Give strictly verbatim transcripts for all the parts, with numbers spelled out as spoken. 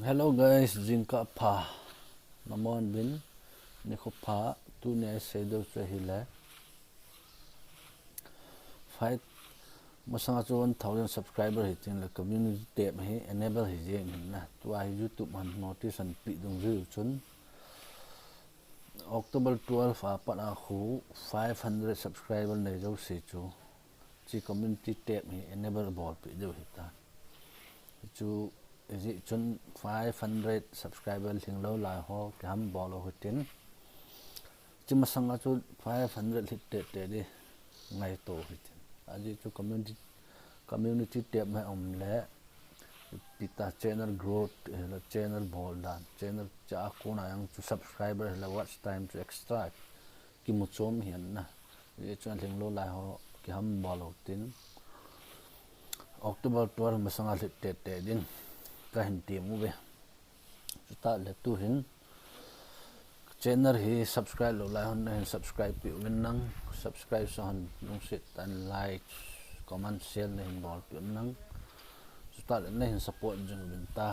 Hello guys, jingkah pha. Namun bin, nikho pha, tuni a isei diu chu ahile. Five, masanga chu one thousand subscriber hi tin le community tab hi enable hi jeng hin na. Tua hi YouTube hin notice ahin pe dungjuiyu chun. October twelve a pat a khu five hundred subscriber nei jouse chu. Hiche community tab hi enable bolpeh diu hitan. Chu, hijeh chun five hundred subscriber lhinglou lai ho kihambol u hitin. Hiche masanga chu five hundred lhit tete ding ngaito u hitin. Ajeh chu community, community tab ma um le, ipi ta channel growth, eh, le channel bol dan, channel cha a kona jong chu subscriber le watch time chu extra kimu chom hi ahin na. Hijeh chun alhinglou lai ho kihambol u hitin. October twelve masanga lhit tete ding kahin tem uve. Chutah le tuhin channel hi subscribe lou lai hon nahin subscribe peh uvin lang, subscribe sa hon lungset tah in like, comment, share nahin bolpeh uvin lang. Chutah le nahin support jing uvin ta.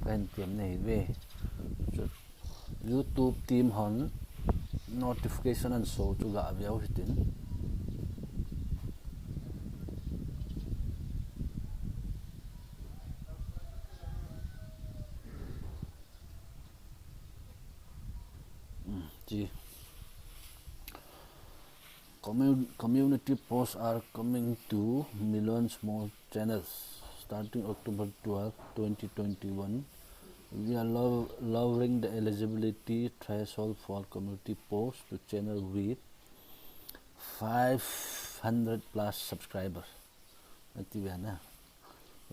Kahin tem nahi uve. Chu YouTube team hon notification ahin show chu gave u hitin. Hmm, chi. Commu-, community posts are coming to millions more channels starting October twelve, twenty twenty-one. We are low-, lowering the eligibility threshold for community posts to channel with five hundred plus subscribers. Ati ve na.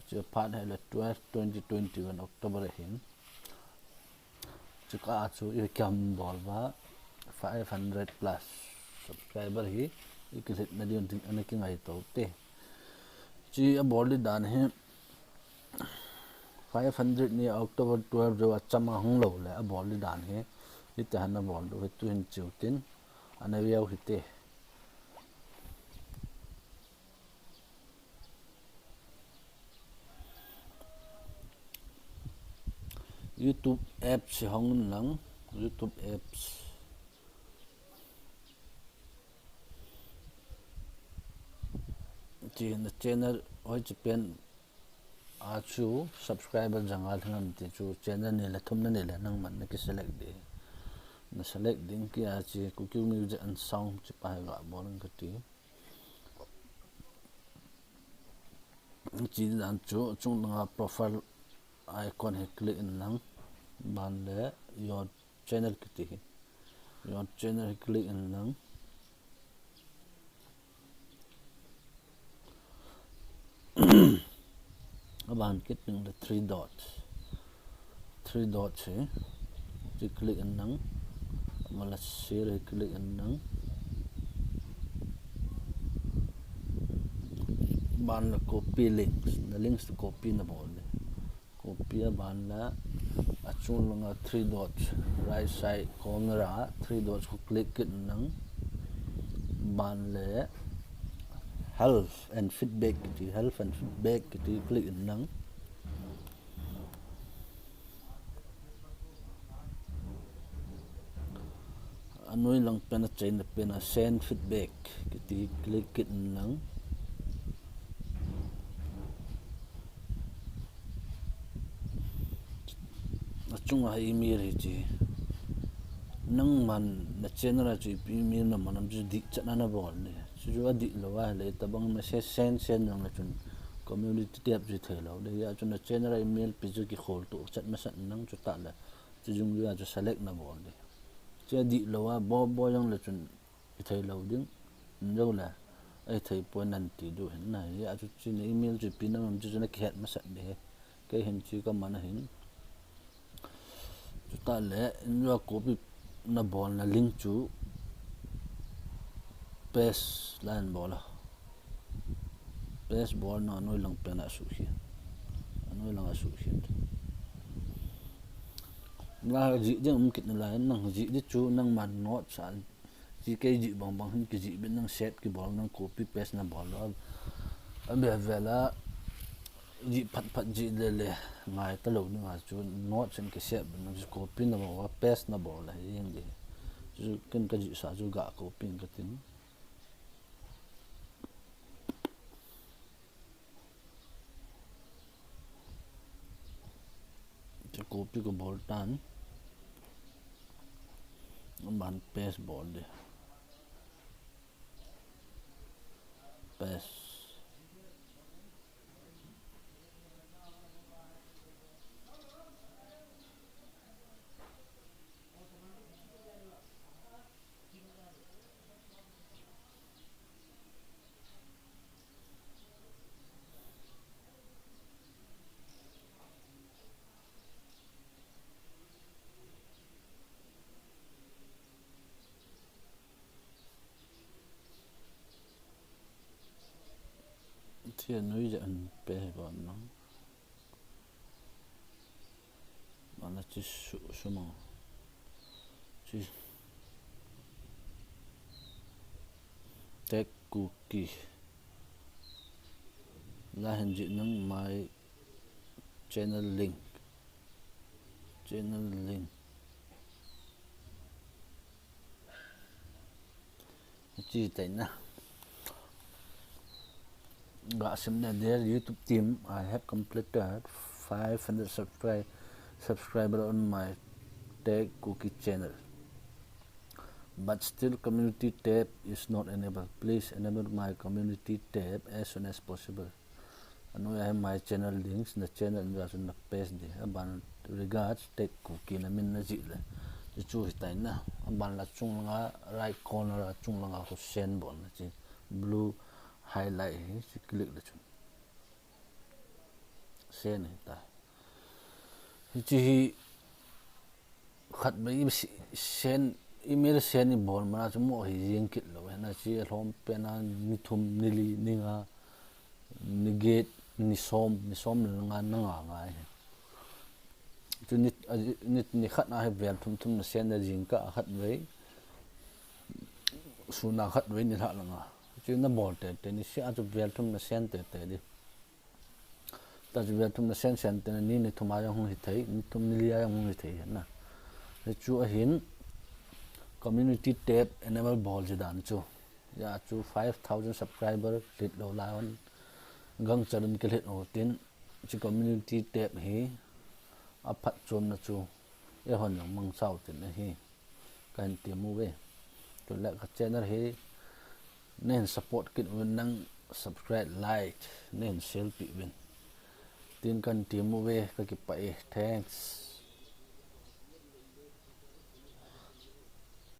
Chu phat hi le twelve, twenty twenty-one October ahin. Chukah a chu i kihambol uva five hundred plus subscriber hi i kilhit na diu tin ana kingaito u hite. Chu abol ding dan hi five hundred ni October twelve jou a cham a hung lou le abol ding dan hi. Hiti hin abol diu hi tuhin chiu tin ana ve u hite. YouTube apps hi hong in lang, YouTube apps. Chi na channel hoiche pen a chu subscriber janga lhing ham ti chu channel ni le thum na nei le nangman na kiselect ding. Na select ding kia chi Kuki Music and Sound chi pa hi gabol inge kati. Chi dan chu chung langa profile icon hi click in lang, ban le your channel kiti hi. Your channel hi click in lang. Aban kit ding le three dots. Three dots hi. Chi click in lang. Aban le share hi click in lang. Ban le copy links. Na links to copy na bol le. Copy aban le achung langa three dots, right side corner a three dots khu click kit in lang. Ban le help and feedback kiti, help and feedback kiti click in lang. Anoi lang pen a chaina pen a send feedback kiti click kit in lang. Achunga email hi chi. Nangman na channel a chu ipi email na man ham chu dihchetna na bol ding. Chu chu adih lou a hile tabang message send send jong le chun community tab chu thei lou ding. Hia chun na channel a email pi chu kikhol to chet masat in lang chutah le. Chu jong le chu select na bol ding. Chu adih lou a bo bo jong le chun i thei lou ding. Jou le, ei thei poi nan ti diu hin na. Hia chu chi na email chu ipi na man chu chu na kihet masat ding hi. Kei hin chi ka man ahin. Chutah le, in jou a copy na bol na link chu paste lang bol a. Paste bol na anoi lang pen a suhkhel. Anoi lang a suhkhel. Na jih ding um kit nalai, nang jih ding chu nangman note sa Chi kei jih bang bang hin kijih bit nang save kibol nang copy paste na bol lou. Abeh vel a Jih phat phat jih le le ngai talou dinga chu note in kisep bou chu copy na bol a paste na bol le jing di. Chu ken ka jih sa chu ga copy in ka tin. Chu copy ka bol tan. Aban paste bol di. Paste. Thia nui ja an pe he bon no. Mana chi su, su mo. Chi. Tag Kuki. La hin ji nang my channel link. Channel link. Chi tai na. Ga sim na, dear YouTube team, I have completed five hundred subscri-, subscriber on my Tag Kuki channel. But still community tab is not enabled. Please enable my community tab as soon as possible. Anoiya hi my channel links, na channel in ja chu na paste di. Aban regards, Tag Kuki na min na jih le. Chu chu hi tai na. Aban la chung langa, right corner a chung langa khu send bol na chi. Blue highlight hi, chi click le chun. Send hi tai. Hi chi hi khat vei i si-, send, email send i bol mana chu mo hi jing kit lou. Na chi a lhom pen a ni thum, ni li, ni nga, ni get, ni som, ni som le nga na nga ngai. Chu ni, a, ni, ni khat na hi vel thum thum na send na jing ka khat vei. Sun a khat vei ni lha langa. Chu na bol te te ni si a chu vel thum na send te te di. Ta chu vel thum na send send te ni, ni thum a jong hung hi thei, ni thum ni li a jong hung hi thei na. Hi chu ahin community tab enable bol ji dan chu. Ja chu five thousand subscriber hlit lou lai hon. Gangchar in kilhit lou tin. Chi community tab hi a phatchomna chu eihon jong mangcha u tin ahi. Kahin ti mu ve. Chule ka channel hi neihin support kit uvin, nang subscribe, like, neihin share peh uvin. Tin kahin ti mu ve, kakipah e. Thanks.